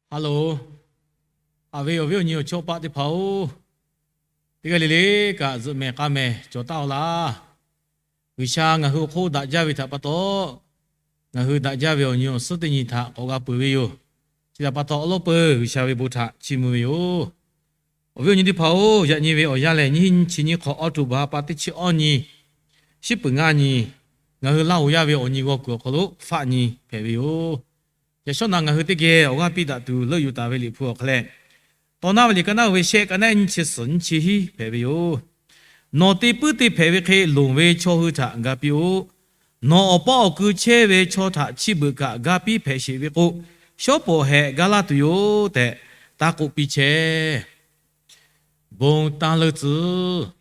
Haˉ loˬ, haꞈ ve awˬ viˉ awˬ nyi awˬ chawˇ paˆ teˇ hpaˍ-oˬ, teˇ g'aˇ le le kaꞈ zuhꞈ mehˍ k'a mehˍ cawˬ taˉ-oˬ laˇ. G'uiˬsha ngaˬ hui awˬ hk'oˆ daꞈ jaˇ ve htaꞈ pa taw, ngaˬ hui daꞈ jaˇ ve awˬ nyi awˬ suhˉ teˇ nyi htaꞈ k'awꞈ g'a peuˬ ve yoˬ. Chi htaꞈ pa taw, awˉ lawˉ peuˬ G'uiˬsha ve bon htaꞈ chiˇ mvuh ve yoˬ. Awˬ viˉ awˬ nyi teˇ hpaˍ-oˬ, yaꞈ nyi ve awˬ yanˇ lehˬ, nyiˇ chi nyiˇ hk'awꞈ October ha pa teˇ chi awˇ nyi, shiˉ peuˬ ngaˇ nyi, ngaˬ hui Laˇ huˍ yaˇ ve awˬ nyi g'aw kuiˬ awˬ hk'aw lo faˆ nyi hpehꞈ ve yoˬ. Yaꞈ shawˉ naꞈ ngaˬ hui teˇ geh awˬ g'aˇ piˇ daꞈ tuˬ leuˆ yuˬ taˍ ve Liꞈ hpu awˬ hk'aw leh, Tawˇ naˉ ve liꞈ ka naˉ ve shehˆ, ka naˉ nyiˇ chi suhˍ nyiˇ chi hiˉ hpehꞈ ve yoˬ. Nawˬ te puiˉ te hpehꞈ ve hk'e loˍ ve chaw hui htaꞈ ga piˇ-oˆ. Nawˬ awˬ paˇ awˬ kui chehˇ ve chaw htaꞈ chi beuꞈ kaꞈ ga piˇ hpehꞈ sheˍ ve k'o, shawˉ pawˍ hehꞈ gaˇ laˇ tuˬ yoˬ tehꞈ taˇ k'oˆ piˇ chehˇ. Bon taˇ leuˇ tcuh.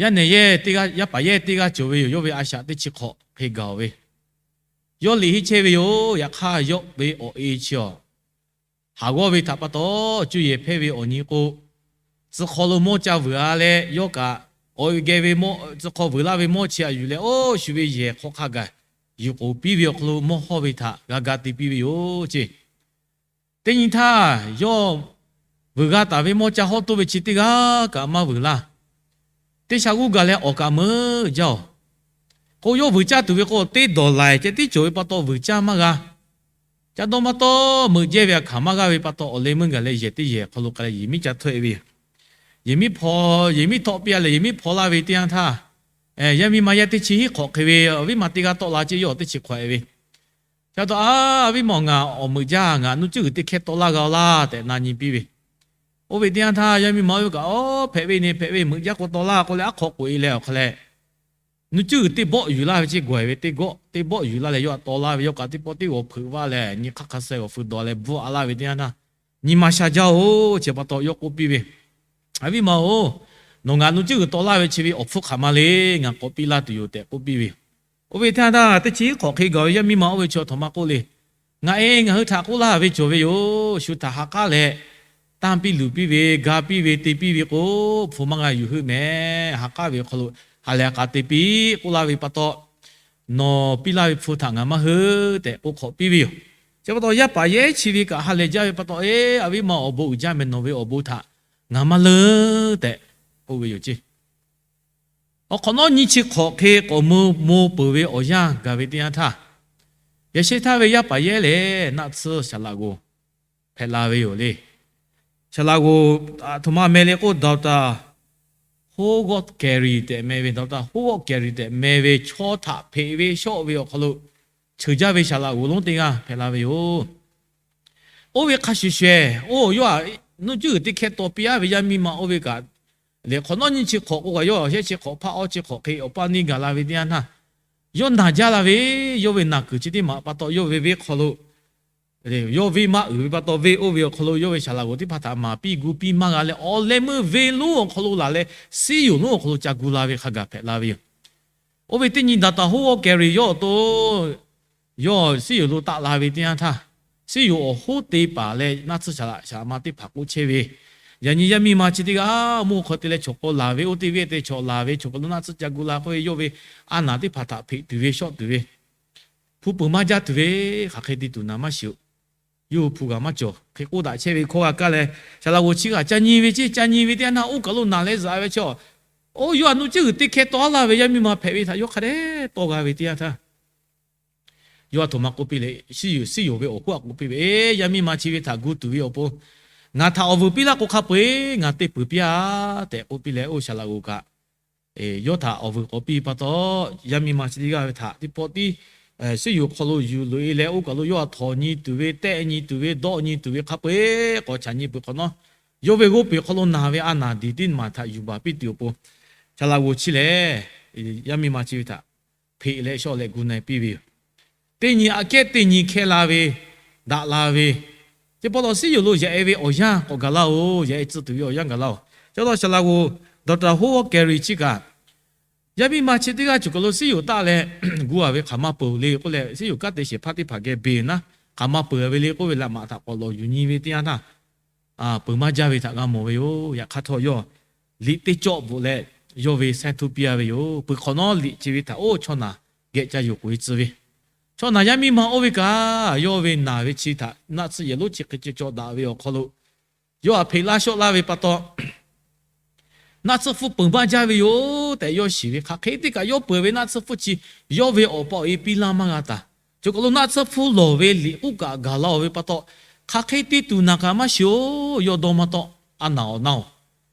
Yaˇ nehˬ yehˇ teˇ g'aˇ, yaˇ paˍ yehˇ teˇ g'aˇ cawˬ ve yoˬ. Yawˇ ve a shaꞈ teˇ chi hk'awꞈ hk'e gaˬ-oˬ ve, yawˇ liꞈ henˇ chehˇ ve yoˬ. Yaꞈ hk'aˇ, yawˇ ve awˬ e chi awˬ haˍ g'awˇ ve htaꞈ pa taw, cuˇ yehˬ hpehˇ ve awˬ nyi k'o, tcuh hk'aw lo mawˇ ca vuiˬ-a leh, yawˇ kaꞈ awˬ e geh ve mawˇ tcuh hk'aw vuiˬ laˇ ve mawˇ chi htaꞈ yuˬ leh, oˇ shu ve yehˬ hk'aw hk'a gaˬ yuˬ k'oˍ piˇ ve awˬ hk'aw lo mawˇ hawˇ ve htaꞈ g'a ga te piˇ ve yoˬ ceˇ. Teˇ nyi htaˇ, yawˇ vuiˬ g'a taˍ ve mawˇ ca hawˇ toˇ ve chi teˇ g'aˇ kaꞈ maˇ vuiˬ laˇ. Teˇ sha g'uˇ gaˬ leh awˬ kaꞈ meuˆ jaˇ-oˬ. K'o, yawˇ vuiˬ caˇ tuˬ ve k'o, teˇ dawˬ laiˬ ceh tiˉ cawˬ ve pa taw vuiˬ caˇ maˇ g'a. Ca dawˇ maˇ tawˇ meuꞈ jehˇ ve a hkanˍ maˇ g'aˇ ve pa taw, awˬ leh meuˇ gaˬ leh yehˬ teˇ yehˬ hk'aw lo k'ai leh yehˬ miˉ ca htawˆ-e ve yoˬ. Yehˬ miˉ hpaw, yehˬ miˉ htawˆ piˇ-a leh yehˬ miˉ hpaw laˇ ve teˇ yanˇ htaˇ, yaˇ miˇ ma yaˇ teˇ chi hiˉ hk'awꞈ hk'e ve, awˬ viˉ ma teˇ g'aˇ tawˆ la ceˇ, yawˇ teˇ chi hk'awꞈ-e ve. Ca taw, a, viˉ ma-oˬ, ngaˬ awˬ meuꞈ jaˇ, ngaˬ nuˇ cuˇ g'uiˬ teˇ hkehˇ tawˆ laˇ g'a-oˬ laˇ tehꞈ na nyi piˇ ve. Oˇ ve teˇ yanˇ htaˇ, yaˇ miˇ ma oˇ ve kaꞈ, Aw, hpehꞈ ve ne, hpehꞈ ve, meuꞈ jaˇ k'o tawˆ laˇ k'oˆ leh, aˉ hk'aw k'oꞈ-e leh awˬ hk'aw leh, nuˇ cuˇ g'uiˬ teˇ bawˆ yuˬ laˇ ve ceˇ, gawˬ-e ve teˇ gawˆ, teˇ bawˆ yuˬ laˇ leh yawˇ htaꞈ tawˆ laˇ ve. Yawˇ kaꞈ teˇ pawˆ teˇ g'awˬ hpeuꞈ vaˇ leh, nyi hk'aˇ hk'a suh g'awˬ feu dawˬ leh bvuhˆ-a laˇ ve teˇ yanˇ htaˇ, nyi ma sha jaˇ-oˬ ceˇ pa taw yawˇ k'oˆ piˇ ve, A viˉ ma-oˬ, nawˬ ngaˬ nuˇ cuˇ g'uiˬ tawˆ laˇ ve chi ve awˬ hpfuhˇ hk'aˬ ma le. Ngaˬ k'awꞈ piˇ laˇ tuˬ yoˬ tehꞈ k'oˆ piˇ ve yoˬ. Oˇ ve htaˇ htaˇ, teˇ chi hiˉ hk'awꞈ hk'e gaˬ ve yaˇ miˇ ma oˇ ve chi awˬ htoꞈ ma k'oˆ le. Ngaˬ e ngaˬ hui htaꞈ k'oˆ laˇ ve cawˬ ve yoˬ. Shu htaꞈ ha k'aˉ leh, tanˇ piˇ luˬ piˇ ve, ga piˇ ve, te piˇ ve k'o, hpu maˇ g'a yuˬ heuˆ mehˍ. Ha k'aˉ ve awˬ hk'aw lo ha lehˬ ha k'a te piˇ k'oˆ laˇ ve pa taw, nawˬ piˇ laˇ ve hpu htaꞈ ngaˬ maˇ heuˆ tehꞈ k'oˆ hk'awꞈ piˇ ve yoˬ. Chi pa taw, yaˇ paˍ yehˉ chi ve kaꞈ ha lehˬ jaˇ ve pa taw, E, a viˉ ma, awˬ bon uiˍ jaˇ mehˍ, nawˬ ve awˬ bon htaꞈ ngaˬ maˇ leunˇ tehꞈ k'oˆ ve yoˬ ceˇ. Awˬ hk'awꞈ nawˉ nyiˇ chi hk'awꞈ hk'e k'awꞈ mvuh mvuh peuˬ ve awˬ yanˇ gaˬ ve teˇ yanˇ htaˇ, yaꞈ shehˆ htaˇ ve yaˇ paˍ yehˉ lehˬ, naˆ tsuhˇ saˍ laꞈ g'oˍ hpehꞈ la ve yoˬ le. Saˍ laꞈ g'oˍ aˬ htoꞈ ma meh le k'o, Doctor Howard Carey tehꞈ meh ve, Doctor Howard Carey tehꞈ meh ve chaw htaꞈ hpeꞈ ve shawˆ ve awˬ hk'aw lo cheuˬ jaˇ ve saˍ laꞈ g'oˍ lonˉ teˇ g'aˇ hpehꞈ la ve yoˬ. Oˇ ve hk'a shuˍ shuˍ, oˇ yawˇ aꞈ nuˇ cuˇ g'uiˬ teˇ hkehˇ taw piˇ-a ve yaˇ miˇ ma oˇ ve kaꞈ, lehˬ hk'awꞈ nawˉ nyiˇ chi hk'awꞈ k'o kaꞈ, yawˇ shehˆ chi hk'awꞈ hpaˆ awˇ chi hk'awꞈ hk'e awˬ paˇ neˇ gaˬ la ve teˇ yanˇ htaˇ, yawˇ naˬ jaˇ la ve, yawˇ ve naˬ kuiˬ chi teˇ maˬ pa taw yawˇ ve venˇ hk'aw lo, yawˇ venˇ maˇ uiˍ ve pa taw, venˇ oˇ ve awˬ hk'aw lo yawˇ ve saˍ laꞈ g'oˍ teˇ hpaˍ htaꞈ maˍ piˇ gu piˇ maˇ g'a leh, awˬ leh meuˇ venˇ lonˉ awˬ hk'aw lo laˬ leh, siˉ yoˍ lonˉ awˬ hk'aw lo ca gu la ve hk'a gaˬ hpehꞈ la ve yoˬ. Oˇ ve teˇ nyi Doctor Howard Carey yawˇ awˬ to yawˇ siˉ yoˍ lo taˆ la ve teˇ yanˇ htaˇ, siˉ yoˍ awˬ hoˉ te paˍ leh naˆ tsuhˇ saˍ laꞈ saˍ laꞈ ma teˇ hpaˍ k'oˆ chehˇ ve, yaꞈ nyi yaˇ miˇ ma chi teˇ g'aˇ mvuhˇ hk'aw te leh chawˬ k'aw laˬ ve, oˇ teˇ venˇ te chawˬ laˬ ve, chawˬ k'aw lo naˆ tsuhˇ ca gu la k'oˆ ve, yawˇ ve a naˍ teˇ hpaˍ htaꞈ hpeꞈ tuˬ ve shawˆ tuˬ ve, hpu peuˬ maˇ jaˇ tuˬ ve, hk'aˬ hk'e te tuˬ naˍ maˇ shiˍ-oˬ. Yawˇ hui hpu g'a maˇ cawˬ hk'e k'oˆ daꞈ chehˇ ve hkawˇ g'a kaˇ leh, saˍ laꞈ g'oˍ chi kaꞈ ca nyi ve ceˇ, ca nyi ve teˇ yanˇ htaˇ, oˇ kaˬ lo naˬ leh zuhꞈ-a ve chaw, oˇ yawˇ aꞈ nuˇ cuˇ g'uiˬ teˇ hkehˇ taw laˇ ve yaˇ miˇ ma hpehꞈ ve htaꞈ yawˇ hk'a dehꞈ tawˇ g'a ve teˇ yanˇ htaˇ, yawˇ aˬ htoꞈ ma k'oˆ piˇ leh, siˉ yoˍ ve awˬ hoˉ aꞈ k'oˆ piˇ ve, Eˬ, yaˇ miˇ ma chi ve htaꞈ gu tuˬ ve awˬ pon ngaˬ htaꞈ awˬ vuiˬ piˇ laˇ k'o hk'a peu-eˬ ngaˬ te peuˬ piˇ-a tehꞈ k'oˆ piˇ leh, oˇ saˍ laꞈ g'oˍ kaꞈ yawˇ htaꞈ awˬ vuiˬ k'awꞈ piˇ pa taw, yaˇ miˇ ma chi teˇ g'aˇ ve htaꞈ teˇ pawˆ tiˉ siˉ yoˍ hk'aw lo yuˬ loꞈ-e leh, oˇ kaˬ lo yawˇ aˬ htawnˍ nyi tuˬ ve, tehˆ nyi tuˬ ve, dawˆ nyi tuˬ ve, hk'a peu-eˬ k'awꞈ chaꞈ nyi peuˬ hk'awꞈ nawˉ, yawˇ ve g'oˇ peˬ hk'aw lo naˬ ve a naˍ diˬ tiˉ maˬ htaꞈ yuˬ baˬ piˇ tuˬ awˬ pon, saˍ laꞈ g'oˍ chi lehˬ, yaˇ miˇ ma chi ve htaꞈ hpeꞈ leh shawˆ leh gu na-e piˇ ve yoˬ. Teˇ nyi aꞈ kehˉ teˇ nyi hkehˇ la ve, daꞈ la ve, chi pa taw siˉ yoˍ lo yaꞈ-e ve awˬ yanˇ k'awꞈ gaˬ laˇ-oˬ. Yaꞈ-e tcuh tuˬ ve awˬ yanˇ gaˬ laˇ-oˬ. Chi pa taw saˍ laꞈ g'oˍ Doctor Howard Carey chi kaꞈ, yaˇ miˇ ma chi teˇ g'aˇ cawˬ kaˬ lo siˉ yoˍ taˆ leh gu-a ve hk'aˬ ma peuˬ le k'oˆ leh, siˉ yoˍ kanˉ te shehˍ hpaˇ teˇ hpaˍ geh beˬ naˉ, hk'aˬ ma peuˬ ve le k'oˆ ve laꞈ maꞈ htaꞈ k'awꞈ lawˬ yuˬ nyi ve teˇ yanˇ htaˇ, peuˬ maˇ jaˇ ve htaꞈ g'a mawˬ ve yoˬ. Yaꞈ hk'aˇ htawˇ yawˇ liꞈ teˇ cawˆ bvuhꞈ leh, yawˇ ve sehˉ htuˇ piˇ-a ve yoˬ. Peuˬ hk'awꞈ nawˉ liꞈ chi ve htaꞈ oˇ chaw naˬ geh ca yonˍ k'oꞈ-e tcuh ve, Chaw naˬ yaˇ miˇ ma oˇ ve kaꞈ, yawˇ ve naˬ ve chi htaꞈ naˆ tsuhˇ yehˬ lonˉ chi hk'e ceh cawˬ daꞈ ve awˬ hk'aw lo, yawˇ htaꞈ hpeꞈ laˇ shawˆ laˇ ve pa taw, naˆ tsuhˇ hpfuhˇ peunˍ baˆ jaˇ ve yoˬ tehꞈ yawˇ shiˍ ve. Hk'aˬ hk'e te kaꞈ yawˇ peuˬ ve naˆ tsuhˇ hpfuhˇ chi yawˇ ve awˬ pa awˬ e piˇ laˇ maˇ g'a taˍ. Chi hk'aw lo naˆ tsuhˇ hpfuhˇ lawˬ ve liꞈ k'oˆ kaꞈ gaˬ la-oˬ ve pa taw, hk'aˬ hk'e te tuˬ naˬ kaꞈ maˇ shiˍ-oˬ. Yawˇ dawˇ maˇ tawˆ. A naˬ awˬ na-oˬ,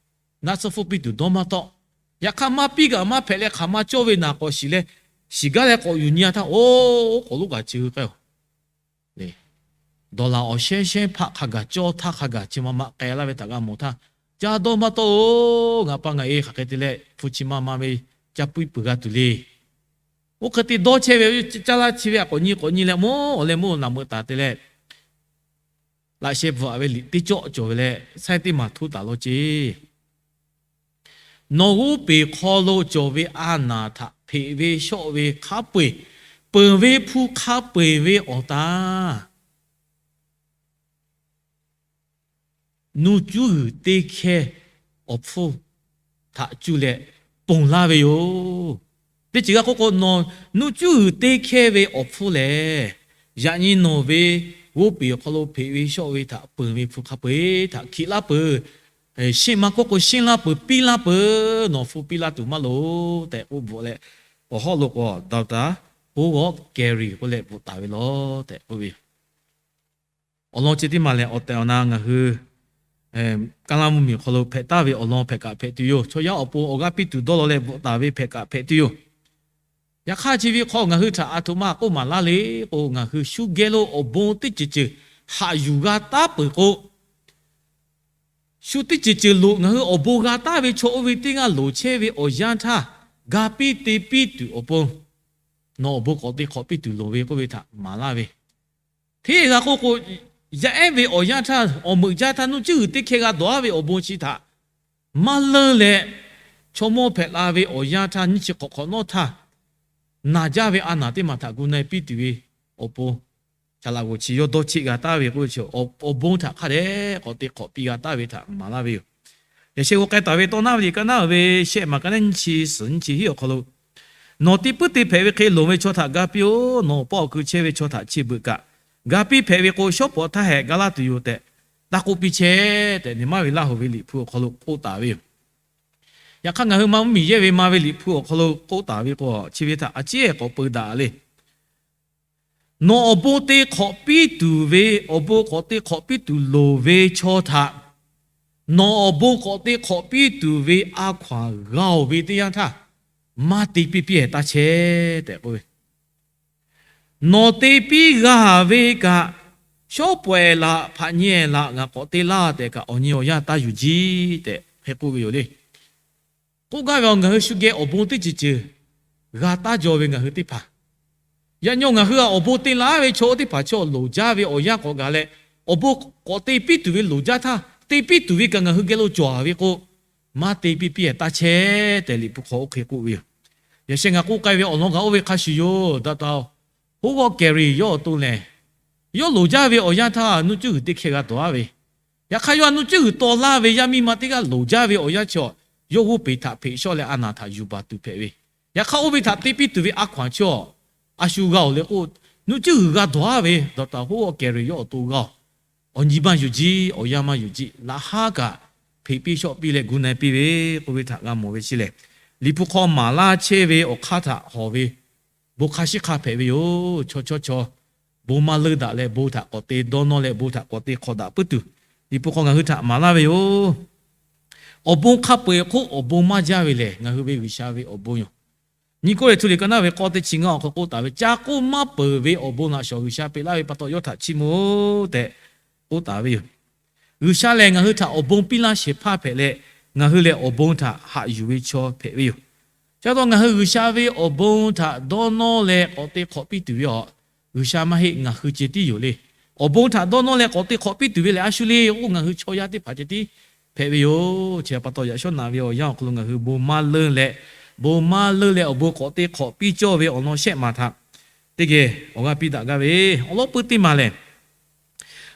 naˆ tsuhˇ hpfuhˇ piˇ tuˬ dawˇ maˇ tawˆ. Yaꞈ hk'aˇ maˇ piˇ kaꞈ maˇ hpehꞈ leh hk'aˬ ma cawˇ ve naˬ k'awꞈ shiˍ leh, shiˍ gaˇ leh k'awꞈ yuˬ nyi-a htaˇ, oˇ k'awꞈ lonˉ kaꞈ chi hui k'ai-oˬ, dawˬ laˬ awˬ shehnˉ shehnˉ hpaˆ hk'a gaˬ cawˇ htaˇ hk'a gaˬ chi ma ma k'ai laˇ ve htaꞈ g'a mawˬ htaˇ, ca dawˇ maˇ tawˆ-oˬ. Ngaˬ pa ngaˬ e hk'aˬ hk'e te leh hpu chi ma ma ve ca puiˉ peuˬ g'a tuˬ le. Oˇ hk'e te dawˇ chehˇ ve, caˇ laˇ chi ve a k'awꞈ nyi k'awꞈ nyi leh mawˇ awˬ leh mawˇ naˬ meuꞈ taˍ te leh, laꞈ sheh bvuhꞈ-a ve liꞈ teˇ cawˆ cawˬ ve leh, saiˉ teˇ maˬ htoˇ taˍ law ceˇ. Nawˬ g'oˇ peˬ hk'aw lo cawˬ ve a naˬ htaꞈ hpeꞈ ve shawˆ ve hk'a peu-eˬ, peunˍ ve hpu hk'a peu-eˬ ve awˬ taˇ, nuˇ cuˉ g'uiˬ teˇ hkehˇ awˬ hpfuhˇ htaꞈ cuˇ leh ponˬ laˇ ve yoˬ. Teˇ ceuˬ g'a k'oˆ k'o, nawˬ nuˇ cuˉ g'uiˬ teˇ hkehˇ ve awˬ hpfuhˇ lehˬ, yaꞈ nyi nawˬ ve g'oˇ peˬ awˬ hk'aw lo hpeꞈ ve shawˆ ve htaꞈ peunˍ ve hpu hk'a peu-eˬ htaꞈ hkiꞈ laˇ peuˬ. Sheˆ ma k'oˆ k'o, sheˆ laˇ peuˬ, piˇ laˇ peuˬ. Nawˬ hpu piˇ laˇ tuˬ maˇ loˍ tehꞈ k'oˆ bvuhꞈ leh, awˬ hawˉ lo k'o, Doctor Howard Gary k'oˆ leh bvuhꞈ taˍ ve law tehꞈ k'oˆ ve yoˬ. Awˬ lawn chi teˇ maˬ lehˬ, awˬ tehˬ awˬ na ngaˬ hui Kaˇlaˇ mvuhˇmiˬ hk'aw lo hpehꞈ taˍ ve awˬ lawn hpehꞈ kaꞈ hpehꞈ tuˬ yoˬ. Chaw yaˇ awˬ pon awˬ g'aˇ piˇ tuˬ dawˇ law leh bvuhꞈ taˍ ve hpehꞈ kaꞈ hpehꞈ tuˬ yoˬ. Yaꞈ hk'aˇ chi ve hk'aw ngaˬ hui htaꞈ a htoꞈ ma k'oˆ maˍ laˇ le k'o, ngaˬ hui shu geh lo awˬ bon teˇ ceuˬ ceuˬ haꞈ yuˬ g'a taˉ peuˬ k'o, shu teˇ ceuˬ ceuˬ loꞈ ngaˬ hui awˬ bon g'a taˉ ve chaw oˇ ve teˇ g'aˇ loˍ chehˇ ve awˬ yanˇ htaˇ, ga piˇ te piˇ tuˬ awˬ pon nawˬ awˬ bon k'awꞈ te hk'awꞈ piˇ tuˬ loˍ ve k'oˆ ve htaꞈ maˍ laˇ ve. Hteˇ g'a k'oˆ k'o, yaˇ ehˉ ve awˬ yanˇ htaˇ, awˬ meuꞈ jaˇ htaˇ, nuˇ cuˉ g'uiˬ teˇ hkehˇ g'a dawˬ-a ve awˬ bon chi htaꞈ maˇ leunˇ leh, chaw mawˇ hpehꞈ la ve awˬ yanˇ htaˇ nyiˇ chi hk'awꞈ hk'awꞈ nawˉ htaˇ, naˬ jaˇ ve a naˬ teˇ maˬ htaꞈ gu na-e piˇ tuˬ ve awˬ pon, shaˍ laꞈ g'oˍ chi yawˇ dawˇ cheˆ g'a taˉ ve k'oˆ ve chi, awˬ bon htaꞈ hk'a dehꞈ k'awꞈ te hk'awꞈ piˇ g'a taˉ ve htaꞈ maˍ laˇ ve yoˬ. Yaꞈ sheh g'aw k'ai taˍ ve tawˇ naˉ ve liꞈ ka naˉ ve shehˆ maˬ ka naˉ nyiˇ chi suhˍ nyiˇ chi hiˉ awˬ hk'aw lo, nawˬ te puiˉ te hpehꞈ ve hk'e loˍ ve chaw htaꞈ ga piˇ-oˬ. Nawˬ awˬ paˇ awˬ kui chehˇ ve chaw htaꞈ chi beuꞈ kaꞈ, ga piˇ hpehꞈ ve k'o, shawˉ pawˍ htaˇ hehꞈ ga laˇ tuˬ yoˬ tehꞈ taˇ k'oˆ piˇ chehˇ tehꞈ, Nehˍmaˇ ve Laˇ hoꞈ ve liꞈ hpu awˬ hk'aw lo k'oˆ taˍ ve yoˬ. Yaꞈ hk'aˇ, ngaˬ hui ma mvuhˇmiˬ yehˇ ve ma ve liꞈ hpu awˬ hk'aw lo k'oˆ taˍ ve k'o, chi ve htaꞈ a ciˉ k'awꞈ peu daꞈ le. Nawˬ awˬ bon te hk'awꞈ piˇ tuˬ ve, awˬ bon k'awꞈ te hk'awꞈ piˇ tuˬ loˍ ve chaw htaꞈ nawˬ awˬ bon k'awꞈ te hk'awꞈ piˇ tuˬ ve a hkaw-anˬ g'a-oˬ ve teˇ yanˇ htaˇ, maˇ te piˇ piˇ-ehˍ taˇ chehˇ tehꞈ k'oˆ ve. Nawˬ te piˇ g'a ve kaꞈ, shawˉ pawˍ-ehˍ laꞈ hpaꞈ nyi-ehˍ laꞈ ngaˬ k'awꞈ te laˇ tehꞈ kaꞈ, awˬ nyi awˬ yanˇ taˇ yuˬ jiˇ tehꞈ hk'e k'oˆ ve yoˬ le. K'oˆ gaˇ ve, ngaˬ hui shu geh awˬ bon teˇ ceuˬ ceuˬ g'a taˉ jaw ve ngaˬ hui teˇ hpaˍ, yaꞈ nyi ngaˬ hui-a awˬ bon te laˇ ve chaw oˇ teˇ hpaˍ chaw loˍ jaˇ ve awˬ yanˇ k'awꞈ gaˬ leh, awˬ bon k'awꞈ te piˇ tuˬ ve loˍ jaˇ htaˇ, te piˇ tuˬ ve kaꞈ ngaˬ hui geh lo cawˬ-a ve k'o, maˇ te piˇ piˇ-ehˍ taˇ chehˇ tehꞈ liꞈ hpu hk'aw oˇ hk'e k'oˆ ve yoˬ. Yaꞈ sheh ngaˬ k'oˆ k'ai ve awˬ lawn kaꞈ oˇ ve hk'a shuˍ yoˬ. Doctor Howard Gary yawˇ awˬ to lehˬ, yawˇ loˍ jaˇ ve awˬ yanˇ htaˇ nuˇ cuˉ g'uiˬ teˇ hkehˇ g'a dawˬ-a ve. Yaꞈ hk'aˇ, yawˇ nuˇ cuˉ g'uiˬ taw laˇ ve yaˇ miˇ ma teˇ g'aˇ loˍ jaˇ ve awˬ yanˇ chi-awˬ, yawˇ g'oˇ peˬ htaꞈ hpeꞈ shawˆ leh a naˬ htaꞈ yuˬ baˬ tuˬ hpehꞈ ve. Yaꞈ hk'aˇ, oˇ ve htaꞈ te piˇ tuˬ ve a hkaw-anˬ chi-awˬ, a shu g'a-oˬ le k'o, nuˇ cuˉ g'uiˬ g'a dawˬ-a ve Doctor Howard Gary yawˇ awˬ to g'a-oˬ, awˬ nyi maˇ yuˬ jiˇ, awˬ yanˇ maˇ yuˬ jiˇ, laꞈ haˉ kaꞈ hpeꞈ piˇ shawˆ piˇ leh gu na-e piˇ ve k'oˆ ve htaꞈ g'a mawˬ ve chi lehˬ, liꞈ hpu hk'aw maˍ laˇ chehˇ ve awˬ hk'aˇ htaꞈ hawˬ ve bon hk'a shiˉ hk'aˇ hpehꞈ ve yoˬ. Chaw chaw chaw bon maˇ leunˇ daꞈ leh, bon htaꞈ k'awꞈ te dawˇ nawˇ leh, bon htaꞈ k'awꞈ te hk'awꞈ daꞈ puiˉ tuˬ, liꞈ hpu hk'aw ngaˬ hui htaꞈ maˍ laˇ ve yoˬ. Awˬ bon hk'a peu-eˬ hk'oˆ awˬ bon maˇ jaˇ ve lehˬ, ngaˬ hui ve G'uiˬsha ve awˬ bon yoˬ. Nyi Kawˇrenˍhtuˆ liꞈ ka naˉ ve k'awˇ teˇ chi ngaˇ awˬ hk'aw k'oˆ taˍ ve, Ca k'oˆ maˇ peuˬ ve awˬ bon laꞈ shawˍ G'uiˬsha peꞈ laˇ ve pa taw, yawˇ htaꞈ chiˇ mvuh-oˬ tehꞈ k'oˆ taˍ ve yoˬ. G'uiˬsha lehˬ, ngaˬ hui htaꞈ awˬ bon piˇ laˇ shehˍ hpaˇ hpehꞈ leh, ngaˬ hui lehˬ awˬ bon htaꞈ haꞈ yuˬ ve chaw hpehꞈ ve yoˬ. Chi pa taw, ngaˬ hui G'uiˬsha ve awˬ bon htaꞈ dawˇ nawˇ leh k'awꞈ te hk'awꞈ piˇ tuˬ ve awˬ, G'uiˬsha maˇ heˆ, ngaˬ hui ceh tiˉ yoˬ le. Awˬ bon htaꞈ dawˇ nawˇ leh k'awꞈ te hk'awꞈ piˇ tuˬ ve lehˬ, a shu le k'o, ngaˬ hui chaw yaˇ teˇ hpaˍ ceh tiˉ hpehꞈ ve yoˬ. Chi pa taw, yaꞈ shawˉ naꞈ ve awˬ yanˇ awˬ hk'aw lo ngaˬ hui bon maˇ leunˇ leh, bon maˇ leunˇ leh awˬ bon k'awꞈ te hk'awꞈ piˇ cawˇ ve awˬ lawn shehˆ maˬ htaꞈ teˇ geh awˬ g'aˇ piˇ daꞈ gaˇ ve. Awˬ lawˉ puiˉ teˇ maˬ lehˬ,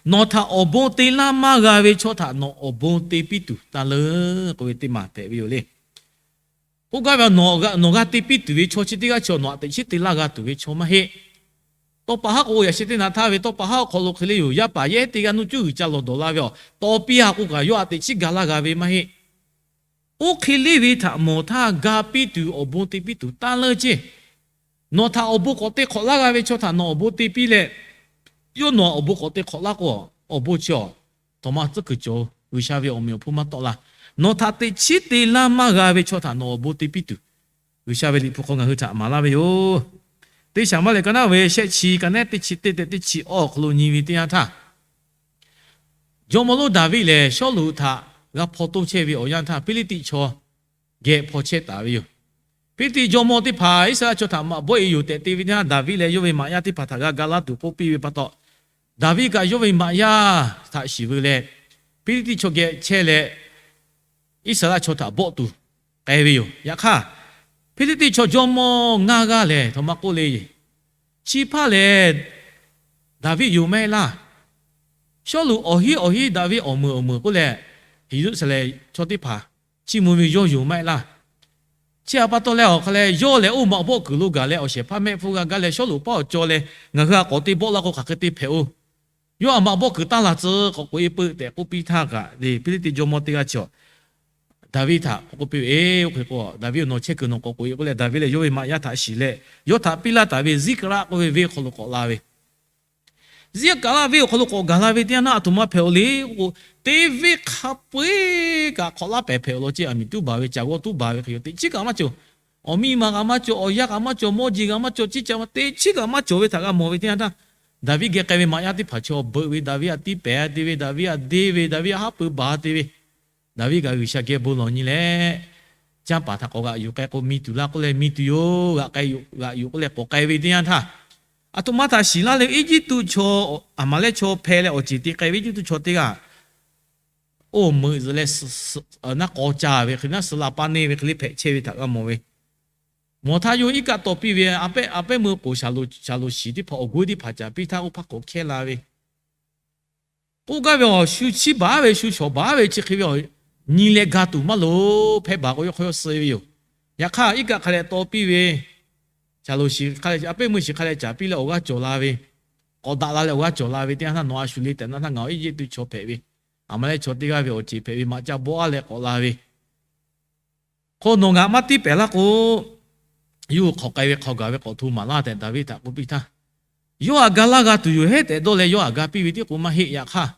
Nawˬ htaꞈ awˬ bon te laˇ maˇ g'a ve chaw htaꞈ nawˬ awˬ bon te piˇ tuˬ taˇ leunˇ k'oˆ ve teˇ maˬ hpehꞈ ve yoˬ le. K'oˆ gaˇ ve, nawˬ g'a te piˇ tuˬ ve chaw chi teˇ g'aˇ chi nawˬ htaꞈ teꞈ chiˉ te laˇ g'a tuˬ ve chaw maˇ heˆ. Tawˇ pa haˉ k'o, yaꞈ sheh teˇ naꞈ htaˇ ve tawˇ pa haˉ awˬ hk'aw lo hk'e le yoˬ. Yaˇ paˍ yehˉ teˇ g'aˇ nuˇ cuˉ g'uiˬ ca lawˬ dawˬ la ve aˬ, tawˍ piˇ ha k'o kaꞈ yawˇ htaꞈ teꞈ chiˉ ga laˇ g'a ve maˇ heˆ. Oˇ hk'e le ve htaꞈ mawˬ htaˇ ga piˇ tuˬ awˬ bon te piˇ tuˬ taˇ leuˉ ceˇ. Nawˬ htaꞈ awˬ bon k'awꞈ te hk'awꞈ laˇ g'a ve chaw htaꞈ nawˬ awˬ bon te piˇ leh, yawˇ nawˬ htaꞈ awˬ bon k'awꞈ te hk'awꞈ laˇ k'o, awˬ bon chi awˬ, tawˍ ma tcuhˉ kuiˬ cawˬ, G'uiˬsha ve awˬ meꞈ awˬ hponˇ maˇ tawˆ la. Nawˬ htaꞈ teꞈ chiˉ te laˇ maˇ g'a ve chaw htaꞈ nawˬ awˬ bon te piˇ tuˬ, G'uiˬsha ve liꞈ hpu hk'aw ngaˬ hui htaꞈ maˍ laˇ ve yoˬ. Teˇ Saˍmuˍeˍlaˆ ka naˉ ve shehˆ chi ka nehˉ teˇ chi teˇ tehꞈ teˇ chi awˇ awˬ hk'aw lo nyi ve teˇ yanˇ htaˇ, jawˇmawˇ lonˉ Daˍviˆ lehˬ, Sawˉluꞈ htaꞈ g'a hpaw toˇ chehˇ ve awˬ yanˇ htaˇ, Hpiˇliˇtiˆ chaw geh hpaw chehˇ taˍ ve yoˬ. Hpiˇliˇtiˆ jawˇmawˇ teˇ hpaˍ Iˉsaˍreˍlaˆ chaw htaꞈ maꞈ bawˆ e yoˬ tehꞈ te ve teˇ yanˇ, Daˍviˆ leh yawˇ ve maꞈ yaˇ teˇ hpaˍ htaꞈ g'a ga laˇ tuˬ k'oˆ piˇ ve pa taw, Daˍviˆ kaꞈ yawˇ ve maꞈ yaˇ htaꞈ shiˍ veu leh, Hpiˇliˇtiˆ chaw geh chehˇ leh, Iˉsaˍreˍlaˆ chaw htaꞈ bawˆ tuˬ k'ai ve yoˬ. Yaꞈ hk'aˇ, Hpiˇliˇtiˆ chaw jawˇmawˇ ngaˇ g'aˇ lehˬ, htaꞈ ma k'oˆ le, chi hpaˇ lehˬ Daˍviˆ yoˬ maˇ heˆ laˇ. Sawˉluꞈ awˬ hinˉ awˬ hinˉ Daˍviˆ awˬ meuˍ awˬ meuˍ k'oˆ leh, Yeˍruˆsaˍlehnˍ chaw teˇ hpaˍ chiˇ mvuh ve yawˇ yoˬ maˇ heˆ laˇ. Chi htaꞈ pa taw leh awˬ hk'a leh, yawˇ lehˬ oˇ maꞈ bawˆ kuiˬ lo gaˬ leh awˬ shehˍ hpaˇ mehˆ hpfuhˇ g'a gaˇ leh, Sawˉluꞈ paˉ awˬ cawˬ leh, ngaˬ hui htaꞈ k'awꞈ te bawˆ laˇ k'o hk'aˬ hk'e te hpehꞈ oˬ. Yawˇ htaꞈ maꞈ bawˆ kuiˬ taˇ laˬ tcuh k'awꞈ k'oꞈ e peuˬ tehꞈ k'oˆ piˇ htaˇ kaꞈ le, Hpiˇliˇtiˆ jawˇmawˇ teˇ g'aˇ chi Daˍviˆ htaꞈ k'oˆ piˇ ve, Oˇ hk'e k'o, Daˍviˆ-oˬ, nawˬ chehˇ kuiˬ nawˬ k'awꞈ k'oꞈ e k'oˆ leh, Daˍviˆ lehˬ yawˇ ve maꞈ yaˇ htaꞈ shiˍ leh, yawˇ htaꞈ piˇ laˇ taˍ ve Ziˉkaˍraˆ k'oˆ ve venˇ hk'aw lo k'awꞈ la ve. Ziˉkaˍraˆ venˇ awˬ hk'aw lo k'awꞈ gaˬ la ve teˇ yanˇ htaˇ, aˬ htoꞈ ma hpehꞈ-oˬ le k'o, teˇ venˇ hk'a peu-eˬ kaꞈ hk'awꞈ laˇ pehˍ hpehꞈ-oˬ law ceˇ. Aˬ miˍ tuˉ baˬ ve, caˬ g'awˇ tuˉ baˬ ve hk'e yoˬ. Teꞈ chiˉ kaꞈ maˇ cawˬ. Awˬ miˇ ma kaꞈ maˇ cawˬ, awˬ yanˇ kaꞈ maˇ cawˬ, mawˇ jeˬ kaꞈ maˇ cawˬ, ciˉ ca ma teꞈ chiˉ kaꞈ maˇ cawˬ ve htaꞈ g'a mawˬ ve teˇ yanˇ htaˇ, Daˍviˆ geh k'ai ve maꞈ yaˇ teˇ hpaˍ chaw beuꞈ ve, Daˍviˆ htaꞈ tiˇ pehˍ te ve, Daˍviˆ htaꞈ deˇ ve, Daˍviˆ htaꞈ haˉ pui baˬ te ve, Daˍviˆ kaꞈ G'uiˬsha geh bon lawˬ nyi leh, canˇ paˍ htaꞈ k'awꞈ g'aꞈ yuˬ k'ai k'o, mi tuˬ laˇ k'oˆ leh mi tuˬ yoˬ, g'aꞈ k'ai, g'aꞈ yuˬ k'oˆ leh k'awꞈ k'ai ve teˇ yanˇ htaˇ, aˬ htoꞈ ma htaꞈ shiˍ laˇ leh Eˇjiˇtuꞈ chaw, Aˍmaˍlehˆ chaw hpeh leh awˬ ceˬ te k'ai ve Eˇjiˇtuꞈ chaw teˇ g'aˇ, oˇ meuꞈ zuhꞈ leh naˆ k'aw ca ve hk'e, naˆ suh la paˇ neˇ ve hk'e le hpehꞈ chehˇ ve htaꞈ g'a mawˬ ve. Mawˬ htaˇ yawˇ iˉ kaˆ taw piˇ ve, a pehˉ meuˇ k'oˍ shaˍlonˍ shiˍ teˇ hpaˍ awˬ g'uˇ teˇ hpaˍ caˍ piˇ htaˇ, oˇ hpaˇ k'awꞈ hkehˇ la ve k'oˆ gaˇ ve awˬ, shu chiˇ baˬ ve, shu shawˍ baˬ ve chi hk'e ve awˬ, nyi leh ga tuˬ maˇ loˍ. Hpehˇ baˬ k'o yawˇ hk'aw yawˇ suh ve yoˬ. Yaꞈ hk'aˇ iˉ kaˆ hk'a leh taw piˇ ve, shaˍlonˍ shiˍ hk'a leh, a pehˉ meuˇ shiˍ hk'a leh caˍ piˇ leh awˬ g'aˇ cawˬ la ve, k'awꞈ daꞈ la leh awˬ g'aˇ cawˬ la ve teˇ yanˇ htaˇ, nawˬ a shu le tehꞈ na htaˇ ngaˬ awˬ Eˇjiˇtuꞈ chaw hpehꞈ ve, Aˍmaˍlehˆ chaw teˇ g'aˇ ve awˬ ceˬ hpehꞈ ve maꞈ ca bawˆ a leh k'awꞈ la ve, hk'o nawˬ ngaˬ maˇ tiˇ pehˍ laˇ k'o, yawˇ hui hk'aw k'ai ve hk'aw gaˬ ve k'awꞈ hto maˍ laˇ tehꞈ Daˍviˆ htaꞈ k'oˆ piˇ htaˇ, yawˇ htaꞈ ga laˇ g'a tuˬ yoˬ heˉ tehꞈ dawˇ leh yawˇ htaꞈ ga piˇ ve tiˉ k'o maˇ heˆ. Yaꞈ hk'aˇ,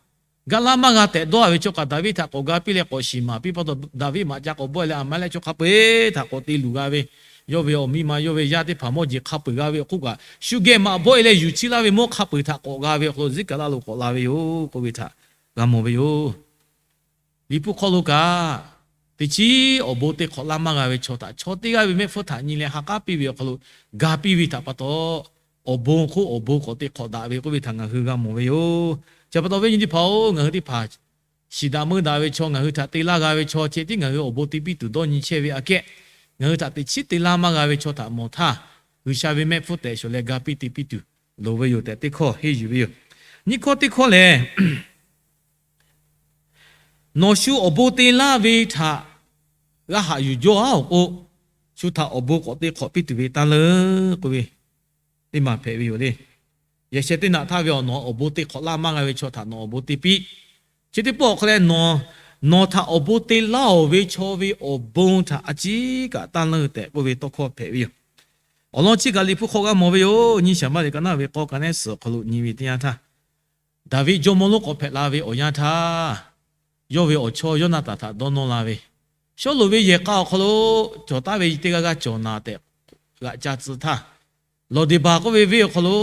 ga laˇ maˇ g'a tehꞈ dawˇ a ve chaw kaꞈ Daˍviˆ htaꞈ k'awꞈ ga piˇ leh k'awꞈ shiˍ maˍ piˇ pa taw, Daˍviˆ maꞈ ca k'awꞈ bawˆ e leh Aˍmaˍlehˆ chaw hk'a peu-eˬ htaꞈ k'awꞈ te luˬ g'a ve, yawˇ ve awˬ miˇ ma, yawˇ ve yaˇ teˇ hpaˍ mawˇ jeˬ hk'a peu-eˬ g'a ve awˬ hk'oˆ kaꞈ, shu geh maꞈ bawˆ e leh yuˬ chiˇ laˇ ve mawˇ hk'a peu-eˬ htaꞈ k'awꞈ g'a ve awˬ hk'aw lo Ziˉkaˍraˆ lo k'awꞈ la ve yoˬ k'oˆ ve htaꞈ g'a mawˬ ve yoˬ. Liꞈ hpu hk'aw lo kaꞈ, teˇ chiˉ awˬ bon te hk'awꞈ laˇ maˇ g'a ve chaw htaꞈ chaw teˇ g'aˇ ve mehˆ hpfuhˇ htaꞈ nyi leh ha k'aˉ piˇ ve awˬ hk'aw lo ga piˇ ve htaꞈ pa taw, awˬ bon hk'oˆ awˬ bon k'awꞈ te hk'awꞈ daꞈ ve k'oˆ ve htaꞈ ngaˬ hui g'a mawˬ ve yoˬ. Chi pa taw, viˉ nyi teˇ hpaˍ-oˬ, ngaˬ hui teˇ hpaˍ shiˍ daꞈ meuˇ daꞈ ve chaw, ngaˬ hui htaꞈ te laˇ g'a ve chaw, chi tiˉ ngaˬ hui awˬ bon te piˇ tuˬ dawˇ nyi chehˇ ve aꞈ kehˉ, ngaˬ hui htaꞈ teꞈ chiˉ te laˇ maˇ g'a ve chaw htaꞈ mawˬ htaˇ, G'uiˬsha ve mehˆ hpfuhˇ tehꞈ shawˍ leh ga piˇ te piˇ tuˬ loˍ ve yoˬ tehꞈ teˇ hkawˇ henˇ yuˬ ve yoˬ. Nyiˇ hkawˇ teˇ hkawˇ lehˬ, nawˬ shu awˬ bon te laˇ ve htaꞈ g'a haꞈ yuˬ jaw-a awˬ k'o, shu htaꞈ awˬ bon k'awꞈ te hk'awꞈ piˇ tuˬ ve taˇ leuˉ k'oˆ ve teˇ maˬ hpehꞈ ve yoˬ le. Yaꞈ sheh teˇ naꞈ htaˇ ve awˬ, nawˬ awˬ bon te hk'awꞈ laˇ maˇ g'a ve chaw htaꞈ nawˬ awˬ bon te piˇ. Chi teˇ pawˆ awˬ hk'aw leh, nawˬ htaꞈ awˬ bon te laˇ-oˬ ve chaw ve awˬ bon htaꞈ a ciˉ kaꞈ taˇ leuˉ tehꞈ k'oˆ ve tawˇ hkawˇ hpehꞈ ve yoˬ. Awˬ lawn chi kaꞈ Liꞈ hpu hk'aw g'a mawˬ ve yoˬ. Nyiˇ Saˍmaˍriˆ ka naˉ ve k'awˇ ka nehˉ suhˍ awˬ hk'aw lo nyi ve teˇ yanˇ htaˇ, Daˍviˆ jawˇmawˇ lonˉ k'awꞈ hpehꞈ la ve awˬ yanˇ htaˇ, yawˇ ve awˬ chawˇ Yawˇnaˍtanˍ htaꞈ dawˇ nawˇ la ve, Sawˉluꞈ ve yehˬ k'a awˬ hk'aw lo cawˬ taˉ ve teˇ g'aˇ g'aˇ cawˬ naˍ tehꞈ g'aꞈ ca tcuh htaˇ, Lawˍdeˍbaˍ k'oˆ ve venˇ awˬ hk'aw lo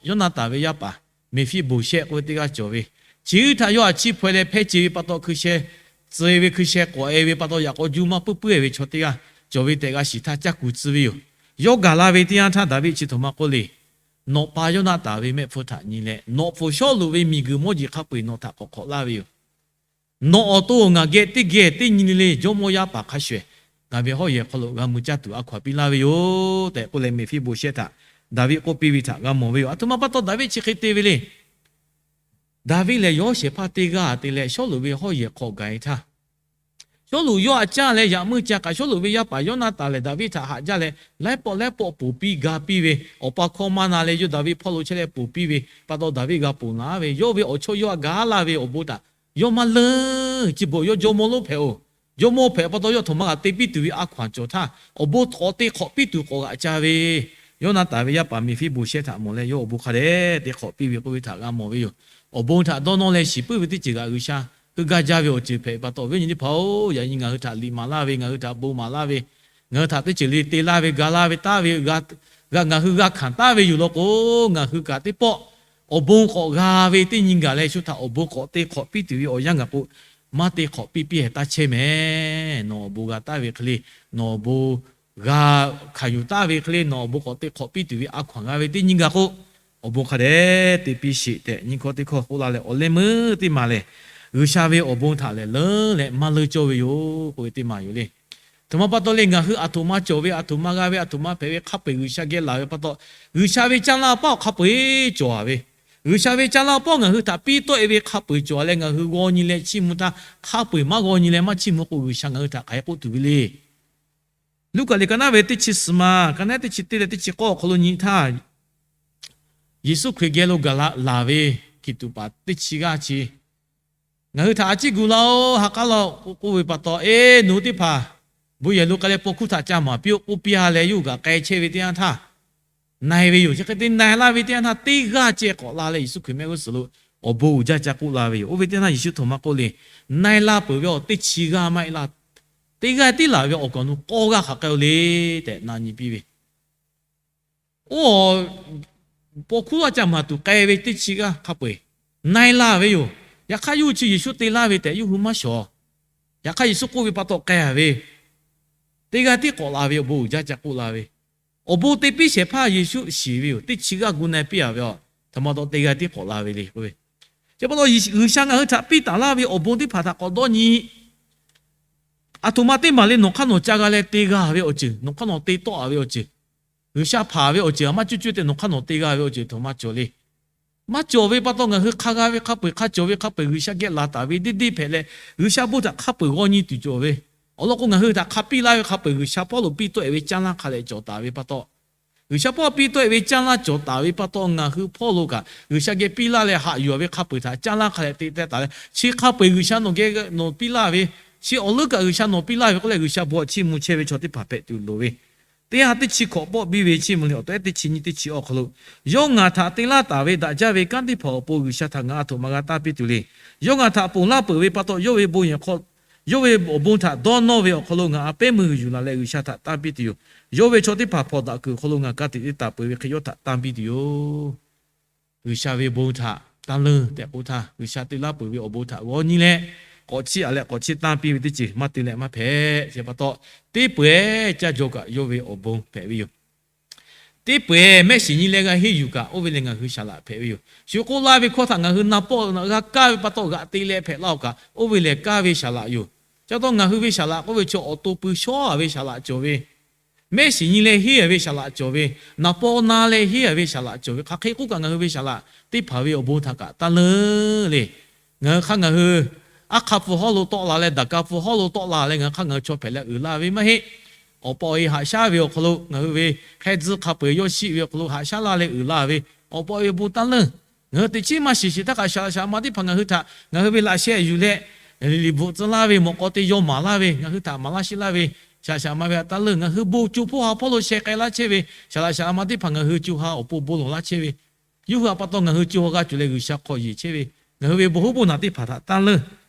Yawˇnaˍtanˍ ve yaˇ paˍ Meˍfiˆboˍshehˆ k'oˆ ve teˇ g'aˇ cawˬ ve, chi htaꞈ yawˇ htaꞈ chiˇ hpaw leh hpehˇ ce ve pa taw, hkui sheh tcuh ve, hkui sheh k'awꞈ e ve pa taw, yaꞈ k'aw juˇ maˇ puiˉ puiˉ e ve chaw teˇ g'aˇ cawˬ ve tehꞈ g'a shiˍ htaˇ caˇ kuˬ tcuh ve yoˬ. Yawˇ gaˬ la ve teˇ yanˇ htaˇ Daˍviˆ chi htoꞈ ma k'oˆ le, Nawˬ pa Yawˇnaˍtanˍ ve mehˆ hpfuhˇ htaꞈ nyi leh, nawˬ hpfuhˇ Sawˉluꞈ ve miˬguiˬ mawˇ jeˬ hk'a peu-eˬ nawˬ htaꞈ k'awꞈ hk'awꞈ laˇ ve yoˬ. Nawˬ awˬ to ngaˬ geh teˇ geh teˇ nyi le le jawˇmawˇ yaˇ paˍ hk'a shuˍ shuˍ, ngaˬ ve hawˉ yehˬ hk'aw lo g'a mui caˇ tuˬ a hkaw-anˬ piˇ laˇ ve yoˬ tehꞈ k'oˆ leh, Meˍfiˆboˍshehˆ htaꞈ Daˍviˆ k'oˆ piˇ ve htaꞈ g'a mawˬ ve yoˬ. Aˬ htoꞈ ma pa taw Daˍviˆ chi hk'e te ve le. Daˍviˆ lehˬ yawˇ shehˍ hpaˇ teˇ g'aˇ te leh Sawˉluꞈ ve hawˉ yehˬ hk'aw gaˬ e htaˇ, Sawˉluꞈ yawˇ a caˇ leh yaꞈ meuˇ ca kaꞈ, Sawˉluꞈ ve yaˇ paˍ Yawˇnaˍtanˍ lehˬ Daˍviˆ htaꞈ haꞈ jaˇ leh, laiˉ pawˆ laiˉ pawˆ ponˬ piˇ ga piˇ ve, awˬ pa hkawˇ maˇ na leh yawˇ Daˍviˆ hpawˇ lo chehˇ leh ponˬ piˇ ve pa taw, Daˍviˆ g'a ponˬ laˬ ve, yawˇ ve awˬ chawˇ yawˇ a gaˇ laˇ ve awˬ bon htaꞈ yawˇ maˇ leunˇ. Chi beuꞈ yawˇ jawˇmawˇ lonˉ hpehꞈ-oˬ. Jawˇmawˇ hpehꞈ pa taw, yawˇ htoꞈ ma kaꞈ te piˇ tuˬ ve a hkaw-anˬ cawˬ htaˇ, awˬ bon k'awꞈ te hk'awꞈ piˇ tuˬ k'awꞈ g'aꞈ ca ve, Yawˇnaˍtanˍ ve yaˇ paˍ Meˍfiˆboˍsehˇ htaꞈ mawˬ leh yawˇ awˬ bon hk'a dehꞈ te hk'awꞈ piˇ ve k'oˆ ve htaꞈ g'a mawˬ ve yoˬ. Awˬ bon htaꞈ dawˇ nawˇ leh shiˍ puiˉ ve teˇ ceuˬ kaꞈ G'uiˬsha heuˆ gaˇ jaˇ ve awˬ ceuˬ hpehꞈ ve pa taw, viˉ nyi teˇ hpaˍ-oˬ, yaꞈ nyi ngaˬ hui htaꞈ liꞈ maˍ laˇ ve, ngaˬ hui htaꞈ bon maˍ laˇ ve, ngaˬ hui htaꞈ teˇ ceuˬ le te laˇ ve, ga laˇ ve, taˍ ve, ngaˬ hui g'a hkanˍ taˍ ve yoˬ law k'o, ngaˬ hui kaꞈ teˇ pawˆ awˬ bon k'awꞈ g'a ve teˇ nyi gaˬ leh, shu htaꞈ awˬ bon k'awꞈ te hk'awꞈ piˇ tuˬ ve awˬ yanˇ gaˬ k'o, maˇ te hk'awꞈ piˇ piˇ hehꞈ taˇ chehˇ mehˍ. Nawˬ awˬ bon g'a taˍ ve hk'e le, nawˬ awˬ bon g'a hkanˍ yuˬ taˍ ve hk'e le, nawˬ awˬ bon k'awꞈ te hk'awꞈ piˇ tuˬ ve a hkaw-anˬ g'a ve teˇ nyi gaˬ k'o, awˬ bon hk'a dehꞈ te piˇ sheˍ tehꞈ nyiˇ hkawˇ teˇ hkawˇ k'oˆ laˇ leh, awˬ leh meuˇ teˇ maˬ lehˬ, G'uiˬsha ve awˬ bon htaꞈ lehˬ leunˉ leh maˇ leunˇ cawˇ ve yoˬ k'oˆ ve teˇ maˬ yoˬ le. Htoꞈ ma pa taw le, ngaˬ hui aˬ htoꞈ ma cawˬ ve, aˬ htoꞈ ma g'a ve, aˬ htoꞈ ma hpehꞈ ve hk'a peu-eˬ G'uiˬsha geh laˬ ve pa taw, G'uiˬsha ve caˇ lanˇ paˆ awˬ hk'a peu-eˬ cawˬ-a ve, G'uiˬsha ve caˇ lanˇ paˆ ngaˬ hui htaꞈ piˇ tawˆ-e ve hk'a peu-eˬ cawˬ-a leh, ngaˬ hui g'aw nyi leh chiˇ mvuh htaˇ, hk'a peu-eˬ maˇ g'aw nyi leh maˇ chiˇ mvuh k'o, G'uiˬsha ngaˬ hui htaꞈ hk'aˬ hk'e k'oˆ tuˬ ve le. Luˉkaꞈ liꞈ ka naˉ ve teˇ chi suhˍ ma, ka naˉ teˇ chi teˇ leh teˇ chi k'awˇ awˬ hk'aw lo nyi htaˇ, Yeˍsuˆ Hkriꞈ geh lo gaˬ la laˬ ve hkiˬ tuꞈ paˍ teˇ chi g'aˇ chi ngaˬ hui htaꞈ a ciˉ gu laˇ-oˆ, ha k'aˉ laˇ-oˆ k'oˆ ve pa taw, Eˬ, nawˬ hui teˇ hpaˍ bon yehˬ lo k'ai leh paw hkuˇ htaꞈ ca maˍ piˇ-oˆ k'oˆ piˇ-a leh, yawˇ hui kaꞈ k'ai chehˇ ve teˇ yanˇ htaˇ, na-e ve yoˬ. Chi hk'e te na-e laˇ ve teˇ yanˇ htaˇ, teˇ g'aˇ ceh k'awꞈ la leh Yeˍsuˆ Hkriꞈ mehˆ g'uˇ suhˍ lo awˬ bon uiˍ jaˇ ca k'oˆ la ve yoˬ. Oˇ ve teˇ yanˇ Yeˍsuˆ htoꞈ ma k'oˆ le, Na-e laˇ peuˬ ve awˬ teˇ chi g'aˇ maˇ heˆ laˇ. Teˇ g'aˇ tiˉ laˬ ve awˬ kaˍ awˬ nu k'awˇ g'aˇ hk'aˬ k'ai-o le tehꞈ na nyi piˇ ve Oˇ paw hkuˇ a ca maˍ tuˬ k'ai ve teˇ chi g'aˇ hk'a peu-eˬ na-e laˇ ve yoˬ. Yaꞈ hk'aˇ yawˇ hui chi Yeˍsuˆ te laˇ ve tehꞈ yawˇ hui maˇ shawˍ. Yaꞈ hk'aˇ Yeˍsuˆ k'oˆ ve pa taw k'ai-a ve, teˇ g'aˇ tiˉ k'awꞈ la ve awˬ bon uiˍ jaˇ ca k'oˆ la ve, awˬ bon te piˇ shehˍ hpaˇ Yeˍsuˆ shiˍ ve yoˬ. Teˇ chi g'aˇ gu na-e piˇ-a ve a, htoꞈ ma taw teˇ g'aˇ tiˉ k'awꞈ la ve le k'oˆ ve. Chi pa taw G'uiˬsha ngaˬ hui htaꞈ piˇ taˍ laˇ ve awˬ bon teˇ hpaˍ htaꞈ k'awꞈ dawˇ nyi. Aˬ htoꞈ ma teˇ maˬ le nawˬ hk'aˇ nawˬ ca g'a leh te g'a ve awˬ ceuˬ, nawˬ hk'aˇ nawˬ te tawˆ-a ve awˬ ceuˬ, G'uiˬsha hpanˍ ve awˬ ceuˬ a maˇ cuˇ cuˇ tehꞈ nawˬ hk'aˇ nawˬ te g'a ve awˬ ceuˬ htoꞈ ma cawˬ le. Maˇ cawˬ ve pa taw ngaˬ hui hk'a g'a ve hk'a peu-eˬ hk'a cawˬ ve hk'a peu-eˬ G'uiˬsha geh laˬ taˍ ve deˇ deˇ hpehꞈ leh, G'uiˬsha bon htaꞈ hk'a peu-eˬ g'aw nyi tuˬ cawˬ ve. Awˬ lawn k'o ngaˬ hui htaꞈ hk'a piˇ laˇ ve hk'a peu-eˬ G'uiˬsha hpawˇ lo piˇ tawˆ-e ve caˇ lanˇ hk'a lehꞈ cawˬ taˍ ve pa taw, G'uiˬsha hpawˇ piˇ tawˆ-e ve caˇ lanˇ cawˬ taˍ ve pa taw ngaˬ hui hpawˇ lo kaꞈ G'uiˬsha geh piˇ laˇ leh haꞈ yuˬ-a ve hk'a peu-eˬ htaꞈ caˇ lanˇ hk'a lehꞈ te teh taˍ leh, chi hk'a peu-eˬ G'uiˬsha nawˬ geh nawˬ piˇ laˇ ve, chi awˬ leuˉ kaꞈ G'uiˬsha nawˬ piˇ laˇ ve k'oˆ leh G'uiˬsha bon htaꞈ chiˇ mvuh chehˇ ve chaw teˇ hpaˍ hpehꞈ tuˬ loˍ ve, teˇ ha teˇ chi hkawꞈ pawˆ biˇ ve chiˇ mvuh le awˬ tehˉ teˇ chi nyiˇ teˇ chi awˬ hk'aw lo, yawˇ ngaˬ htaꞈ te laˇ taˍ ve daꞈ jaˇ ve kanˉ teˇ hpaˍ awˬ pon G'uiˬsha htaꞈ ngaˬ aˬ htoꞈ ma g'a tanˇ piˇ tuˬ le. Yawˇ ngaˬ htaꞈ ponˬ laˇ peuˬ ve pa taw yawˇ ve bon yehˬ hk'aw, yawˇ ve awˬ bon htaꞈ dawˇ nawˇ ve awˬ hk'aw lo ngaˬ a pehˉ meuˇ yuˬ laˬ leh G'uiˬsha htaꞈ tanˇ piˇ tuˬ yoˬ. Yawˇ ve chaw teˇ hpaˍ hpawnˬ daꞈ kuiˬ awˬ hk'aw lo ngaˬ ka tiꞈ teˇ taˍ peuˬ ve hk'e yawˇ htaꞈ tanˇ piˇ tuˬ yoˬ. G'uiˬsha ve bon htaꞈ tanˇ leunˇ tehꞈ k'oˆ htaˇ, G'uiˬsha te laˇ peuˬ ve awˬ bon htaꞈ g'aw nyi leh, k'awꞈ chiˇ aꞈ leh k'awꞈ chiˇ tanˇ piˇ ve teˇ ceuˬ maˇ te leh maˇ hpehꞈ. Chi pa taw, teˇ peu-eˬ caˇ jaw kaꞈ yawˇ ve awˬ bon hpehꞈ ve yoˬ. Teˇ peu-eˬ mehˆ shiˍ nyi leh g'a henˇ yuˬ kaꞈ oˇ ve lehˬ ngaˬ hui saˍ laꞈ hpehꞈ ve yoˬ. Shu k'oˆ laˇ ve hkawˇ htaꞈ ngaˬ hui na pawˆ g'a kaˇ ve pa taw g'aꞈ te leh hpehꞈ laˇ-oˬ kaꞈ, oˇ ve lehˬ kaˇ ve saˍ laꞈ yoˬ. Chi pa taw ngaˬ hui ve saˍ laꞈ k'oˆ ve chi awˬ to pui shawˉ-a ve saˍ laꞈ cawˬ ve, mehˆ shiˍ nyi leh henˇ-a ve saˍ laꞈ cawˬ ve, naˍ paw na leh henˇ-a ve saˍ laꞈ cawˬ ve, hk'aˬ hk'e k'oˆ kaꞈ ngaˬ hui ve saˍ laꞈ teˇ hpaˍ ve awˬ bon htaꞈ kaꞈ tanˇ leunˇ le. Ngaˬ hui hk'aˇ ngaˬ hui aˉ hk'aˇ hpu hawˉ lo tawˆ la leh daꞈ ka hpu hawˉ lo tawˆ la leh ngaˬ hui hk'aˇ ngaˬ hui chaw hpehꞈ leh uiˍ la ve maˇ heˆ. Awˬ pa awˬ e haꞈ shaˉ ve awˬ hk'aw lo ngaˬ hui ve hk'ehˇ tcuhˇ hk'a peu-eˬ yawˇ shiˆ ve awˬ hk'aw lo haꞈ shaˉ laˇ leh uiˍ la ve, awˬ pa awˬ e bon tanˇ leunˇ. Ngaˬ hui teꞈ chiˉ maˇ shiˍ shiˍ htaˇ kaꞈ saˍ laꞈ shaˍ laꞈ ma teˇ hpaˍ ngaˬ hui htaꞈ ngaˬ hui ve laꞈ sheh yuˬ leh liꞈ bvuhꞈ tcuh laˇ ve, mawꞈ k'aw te yaw maˍ laˇ ve, ngaˬ hui htaꞈ maˍ laˇ sheˆ laˇ ve, saˍ laꞈ shaˍ laꞈ ma ve htaꞈ tanˇ leunˇ. Ngaˬ hui bon co hpawˇ ha hpawˇ lo sheh k'ai laˇ chehˇ ve saˍ laꞈ shaˍ laꞈ ma teˇ hpaˍ ngaˬ hui co ha awˬ pon bon lawˬ laˇ chehˇ ve, yawˇ hui htaꞈ pa taw ngaˬ hui co ha g'a tuˬ leh G'uiˬsha hk'aw yeˬ chehˇ ve, ngaˬ hui ve bon hoˉ bon naˬ teˇ hpaˍ htaꞈ tanˇ leunˇ.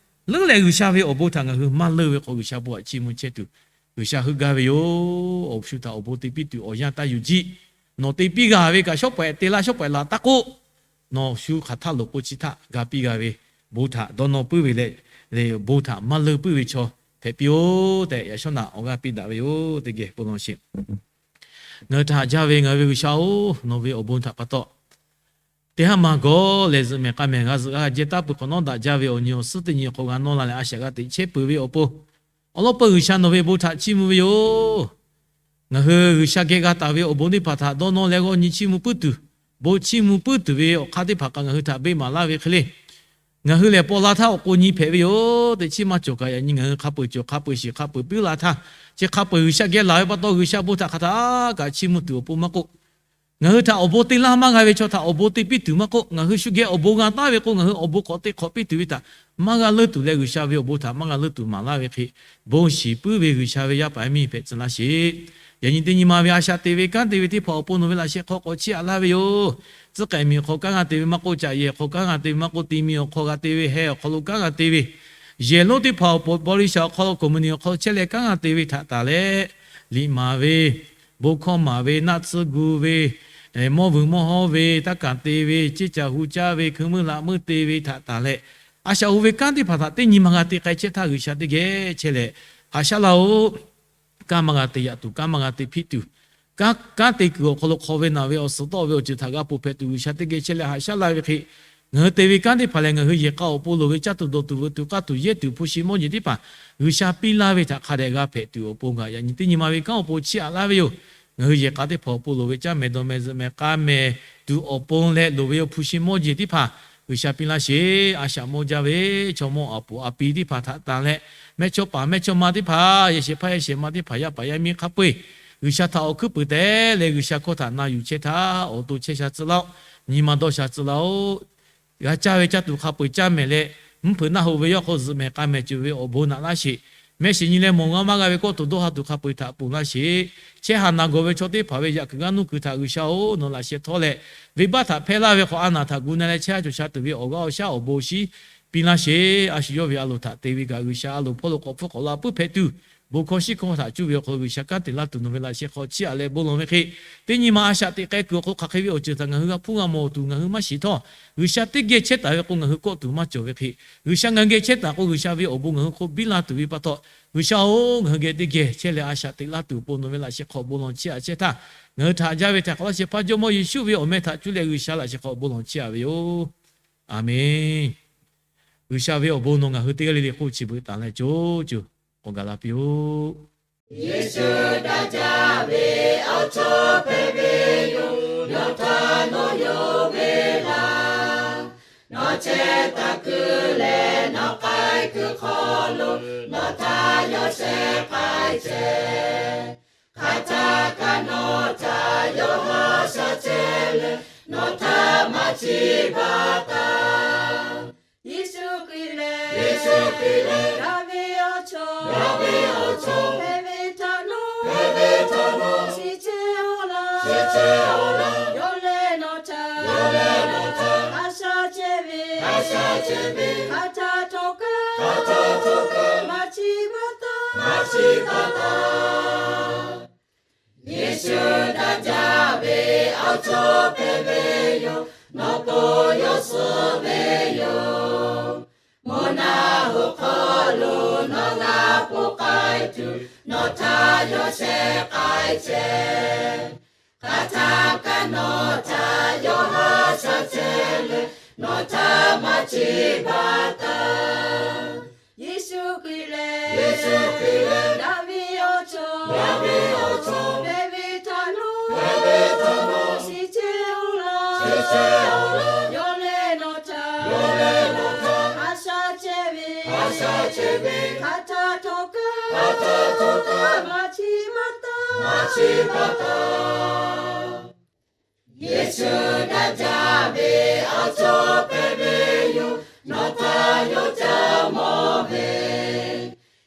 Leuˉ leh G'uiˬsha ve awˬ bon htaꞈ ngaˬ hui maˇ leunˇ ve k'o, G'uiˬsha bon htaꞈ chiˇ mvuh chehˇ tuˬ G'uiˬsha heuˆ gaˇ ve yoˬ. Awˬ shu htaꞈ awˬ bon te piˇ tuˬ awˬ yanˇ taˇ yuˬ jiˆ. Nawˬ te piˇ g'a ve kaꞈ shawˉ pawehꞈ te laˇ, shawˉ pawehꞈ laˬ taˇ k'oˆ. Nawˬ shu hk'aˬ htaˇ loˍ k'o chi htaˇ ga piˇ g'a ve, bon htaꞈ dawˇ nawˇ puiˉ ve leh, bon htaꞈ maˇ leunˇ puiˉ ve chaw hpehꞈ piˇ-oˆ tehꞈ yaꞈ shawˉ naꞈ awˬ g'aˇ piˇ daꞈ ve yoˬ. Teˇ geh bon lawˬ sheˍ. Ngaˬ hui htaꞈ haꞈ jaˇ ve ngaˬ hui ve G'uiˬsha-oˬ, nawˬ ve awˬ bon htaꞈ pa taw teˇ haˉ ma gawˬ leh zuhꞈ mehˍ k'a mehˍ g'a zuhꞈ g'a jehˇ taˍ peuˬ hk'awꞈ nawˉ daꞈ jaˇ ve awˬ nyi awˬ suhˉ teˇ nyi hk'aw g'a nawˇ la leh a shaꞈ g'a teꞈ chehˇ peuˬ ve awˬ pon, awˬ lawn peu G'uiˬsha nawˬ ve bon htaꞈ chiˇ mvuh ve yoˬ. Ngaˬ hui G'uiˬsha geh g'a taˍ ve awˬ bon teˇ hpaˍ htaꞈ dawˇ nawˇ leh g'aw nyi chiˇ mvuh puiˉ tuˬ, bon chiˇ mvuh puiˉ tuˬ ve awˬ hk'aˇ teˇ hpaˍ kaꞈ ngaˬ hui htaꞈ beˆ maˍ laˇ ve hk'e le. Ngaˬ hui lehˬ paw la htaˇ awˬ k'o nyi hpehꞈ ve yoˬ. Teꞈ chiˉ maˇ cawˬ kaꞈ yaꞈ nyi ngaˬ hui hk'a peu-eˬ cawˬ, hk'a peu-eˬ shiˍ, hk'a peu-eˬ puiˉ la htaˇ, chi hk'a peu-eˬ G'uiˬsha geh laˬ ve pa taw G'uiˬsha bon htaꞈ hk'aˬ htaˇ kaꞈ chiˇ mvuh tuˬ awˬ pon maˇ k'oˆ, ngaˬ hui htaꞈ awˬ bon te laˇ maˇ g'a ve chaw htaꞈ awˬ bon te piˇ tuˬ maˇ k'oˆ, ngaˬ hui shu geh awˬ bon g'a taˉ ve k'o ngaˬ hui awˬ bon k'awꞈ te hk'awꞈ piˇ tuˬ ve htaꞈ maˇ g'a leuˇ tuˬ leh G'uiˬsha ve awˬ bon htaꞈ maˇ g'a leuˇ tuˬ maˍ laˇ ve hk'e, bon shiˍ puiˉ ve G'uiˬsha ve yaˇ paˍ yaˇ miˇ hpehꞈ tcuh laˇ sheˍ. Yaꞈ nyi teˇ nyi ma ve a shaꞈ te ve kanˉ te ve teˇ hpaˍ awˬ pon nawˬ ve laꞈ sheh hk'aw k'awꞈ chiˇ aꞈ laˇ ve yoˬ. Tcuh k'ehˍ miˬ awˬ hk'aw kanˉ g'a te ve maˇ k'oˆ, caꞈ yehˬ awˬ hk'aw kanˉ g'a te ve maˇ k'oˆ, ti mi awˬ hk'aw g'a te ve, heh awˬ hk'aw lo kanˉ g'a te ve, yehˬ lonˉ teˇ hpaˍ awˬ pon, baw liˇ shaˍ awˬ hk'aw lo, company awˬ hk'aw lo chehˇ leh kanˉ g'a te ve htaꞈ tanˬ leh, liꞈ maˍ ve, bon hkawˇ maˍ ve, naˆ tsuhˇ gu ve, mawˇ vuiˬ mawˇ hawˇ ve, taˇ kaˍ te ve, ceˇ caˬ hu caˇ ve, hkui meuˇ laꞈ meuˇ te ve htaꞈ tanˬ leh, a shaꞈ hu ve kanˉ teˇ hpaˍ htaꞈ teˇ nyi ma g'a te k'ai chehˇ htaˇ G'uiˬsha teˇ geh chehˇ leh, haꞈ shaˉ laˇ-oˆ. Kanˉ maˇ g'a te yaꞈ tuˬ, kanˉ maˇ g'a te hpiˆ tuˬ, kanˉ te kuiˬ awˬ hk'aw lo hk'aw ve naˬ ve awˬ suhˍ tawˆ ve awˬ ceuˬ htaꞈ g'a ponˬ hpehꞈ tuˬ G'uiˬsha teˇ geh chehˇ leh haꞈ shaˉ laˇ ve hk'e, ngaˬ hui te ve kanˉ teˇ hpaˍ lehˬ ngaˬ hui yehˬ k'a awˬ pon loˍ ve caˇ tuˬ dawˬ tuˬ veuꞈ tuˬ k'aˇ tuˬ yehˇ tuˬ hpu shi mawˇ jeˬ teˇ hpaˍ G'uiˬsha piˇ laˇ ve htaꞈ hk'a dehꞈ g'a hpehꞈ tuˬ awˬ pon ngaˬ yaꞈ nyi teˇ nyi ma ve kanˉ awˬ pon chiˇ aꞈ laˇ ve yoˬ. Ngaˬ hui yehˬ k'a teˇ hpaˍ awˬ pon loˍ ve caˇ mehˍ dawˬ mehˍ zuhꞈ mehˍ k'a mehˍ tuˬ awˬ pon leh loˍ ve yoˬ hpu shi mawˇ jeˬ teˇ hpaˍ G'uiˬsha piˇ laˇ sheˍ. A shaꞈ mawˇ jaˇ ve chaw mawˇ aˬ poˍ a pi teˇ hpaˍ htaꞈ tanˬ leh, mehˇchawˇ paˍ mehˇchawˇma teˇ hpaˍ, yehˬ shehˍ hpaˇ yehˬ shehˍ ma teˇ hpaˍ, yaˇ paˍ yaˇ miˇ hk'a peu-eˬ G'uiˬsha htaꞈ awˬ hkuiˉ puiˍ te leh G'uiˬsha hkawˇ htaꞈ na yuˬ chehˇ htaˇ awˬ to chehˇ sha tcuh laˇ-oˆ. Nyi ma dawˇ sha tcuh laˇ-oˆ. G'a caˇ ve caˇ tuˬ hk'a peu-eˬ caˇ mehˍ leh, mvuhˇ hpeuꞈ naˆ hoꞈ ve yawˇ hk'aw zuhꞈ mehˍ k'a mehˍ ceuˬ ve awˬ bon naꞈ laˇ sheˍ. Mehˆ shiˍ nyi leh mawˬ g'a maˇ g'a ve kawˇ tuˬ dawˇ ha tuˬ hk'a peu-eˬ htaꞈ ponˬ laˇ sheˍ. Chehˇ haˍ naˬ gawˬ ve chaw teˇ hpaˍ ve yaꞈ kuiˬ g'aˇ nuˇ kuiˬ htaꞈ G'uiˬsha-oˬ, nawˬ laꞈ sheh htawˇ leh, venˇbaˆ htaꞈ hpehˇ laˇ ve hk'awꞈ a naˬ htaꞈ gu na leh chehˇ a cawˬ sha tuˬ ve awˬ g'aˇ awˬ shaˉ awˬ bon awˬ shinˉ piˇ laˇ sheˍ. A shu yawˇ ve a loˍ htaꞈ te ve kaꞈ G'uiˬsha a loˍ hpawˇ lo k'awꞈ hpfuhˇ k'awꞈ la puiˉ hpehꞈ tuˬ, bon hkawˇ shiˉ hkawˇ htaꞈ cuˇ ve awˬ hk'aw lo G'uiˬsha kanˉ te laˇ tuˬ nawˬ ve laꞈ sheh hk'aw chiˇ aꞈ leh bon lawˬ ve hk'e, teˇ nyi ma a shaꞈ teꞈ k'ai kuiˬ awˬ hk'aw lo hk'aˬ hk'e ve awˬ ceuˬ htaꞈ ngaˬ hui g'a hpuˇ g'a mawˬ tuˬ ngaˬ hui maˇ shiˍ htawˇ, G'uiˬsha teˇ geh chehˇ taˍ ve k'o ngaˬ hui kawˆ tuˬ maˇ cawˬ ve hk'e, G'uiˬsha ngaˬ hui geh chehˇ taˍ k'o G'uiˬsha ve awˬ bon ngaˬ hui hk'oˆ biˇ laˇ tuˬ ve pa taw, G'uiˬsha-oˬ, ngaˬ hui geh teˇ geh chehˇ leh a shaꞈ teꞈ laˇ tuˬ awˬ pon nawˬ ve laꞈ sheh hk'aw bon lawˬ chiˇ aꞈ chehˇ htaˇ, ngaˬ hui htaꞈ haꞈ jaˇ ve htaꞈ hk'awꞈ laˇ shehˍ hpaˇ Jawˇmawˇ Yeˍsuˆ ve awˬ meh htaꞈ cuˇ leh G'uiˬsha laꞈ sheh hk'aw bon lawˬ chiˇ aꞈ ve yoˬ. Aˬmenˍ. G'uiˬsha ve awˬ bon nawˬ ngaˬ hui teˇ g'aˇ le le hk'oˆ chi beuꞈ tanˬ leh co co k'awꞈ gaˬ la piˇ-oˆ. Yeˍsuˆ daꞈ jaˇ ve awˬ chawˇ hpehꞈ ve yoˬ. Nawˬ htaꞈ nawˬ yonˍ ve laˬ, nawˬ chehˇ taˍ kuiˬ leh nawˬ k'ai kuiˬ hk'aw lo nawˬ htaꞈ yawˇ shehˍ k'ai chehˇ. Hk'aˬ htaˆ kaꞈ nawˬ htaꞈ yawˇ haꞈ shaˉ chehˇ leh, nawˬ htaꞈ maˇ chiˇ baˬ taˍ. Yeˍsuˆ Hkriꞈ lehˬ, Yeˍsuˆ Hkriꞈ lehˬ, daꞈ ve awˬ chawˇ, daꞈ ve awˬ chawˇ, hpehꞈ ve htaꞈ nawˉ, hpehꞈ ve htaꞈ nawˉ, shiˍ chehˇ-oˆ laˇ, shiˍ chehˇ-oˆ laˇ, yawˇ lehˬ nawˬ htaꞈ, yawˇ lehˬ nawˬ htaꞈ haꞈ shaˉ chehˇ ve, haꞈ shaˉ chehˇ ve, hk'aˬ htaˆ htawˇ kaꞈ, hk'aˬ htaˆ htawˇ kaꞈ, maˇ chiˇ baˬ taˍ, maˇ chiˇ baˬ taˍ. Yeˍsuˆ daꞈ jaˇ ve awˬ chawˇ hpehꞈ ve yoˬ. Nawˬ k'o yawˇ suh ve yoˬ. Mvuhˇ naw hoꞈ hk'aw lo nawˬ g'a hpu k'ai tuˬ, nawˬ htaꞈ yawˇ shehˍ k'ai chehˇ. Hk'aˬ htaˆ kaꞈ nawˬ htaꞈ yawˇ haꞈ shaˉ chehˇ leh, nawˬ htaꞈ maˇ chiˇ baˬ taˍ. Yeˍsuˆ Hkriꞈ lehˬ, Yeˍsuˆ Hkriꞈ lehˬ, daꞈ ve awˬ chawˇ, daꞈ ve awˬ chawˇ, hpehꞈ ve htaꞈ nawˉ, hpehꞈ ve htaꞈ nawˉ, shiˍ chehˇ-oˆ laˇ, shiˍ chehˇ-oˆ laˇ, yawˇ lehˬ nawˬ htaꞈ, yawˇ lehˬ nawˬ htaꞈ, haꞈ shaˉ chehˇ ve, haꞈ shaˉ chehˇ ve, hk'aˬ htaˆ htawˇ kaꞈ, hk'aˬ htaˆ htawˇ kaꞈ, maˇ chiˇ baˬ taˍ, maˇ chiˇ baˬ taˍ. Yeˍsuˆ daꞈ jaˇ ve awˬ chawˇ hpehꞈ ve yoˬ. Nawˬ htaꞈ yawˇ ca mawˬ ve,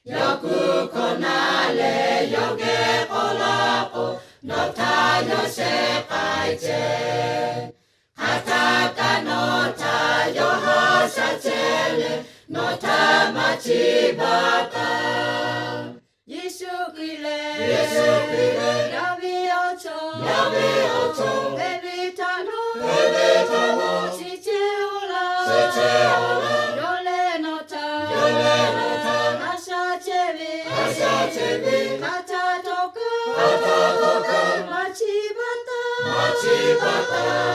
yawˇ kuˬ hkawꞈ na leh yawˇ geh k'awꞈ la k'o, nawˬ htaꞈ yawˇ shehˍ k'ai chehˇ. Hk'aˬ htaˆ kaꞈ nawˬ htaꞈ yawˇ haꞈ shaˉ chehˇ leh, nawˬ htaꞈ maˇ chiˇ baˬ taˍ. Yeˍsuˆ Hkriꞈ lehˬ, Yeˍsuˆ Hkriꞈ lehˬ, daꞈ ve awˬ chawˇ, daꞈ ve awˬ chawˇ, hpehꞈ ve htaꞈ nawˉ, hpehꞈ ve htaꞈ nawˉ, shiˍ chehˇ-oˆ laˇ, shiˍ chehˇ-oˆ laˇ, yawˇ lehˬ nawˬ htaꞈ, yawˇ lehˬ nawˬ htaꞈ, haꞈ shaˉ chehˇ ve, haꞈ shaˉ chehˇ ve, hk'aˬ htaˆ htawˇ kaꞈ, hk'aˬ htaˆ htawˇ kaꞈ, maˇ chiˇ baˬ taˍ, maˇ chiˇ baˬ taˍ.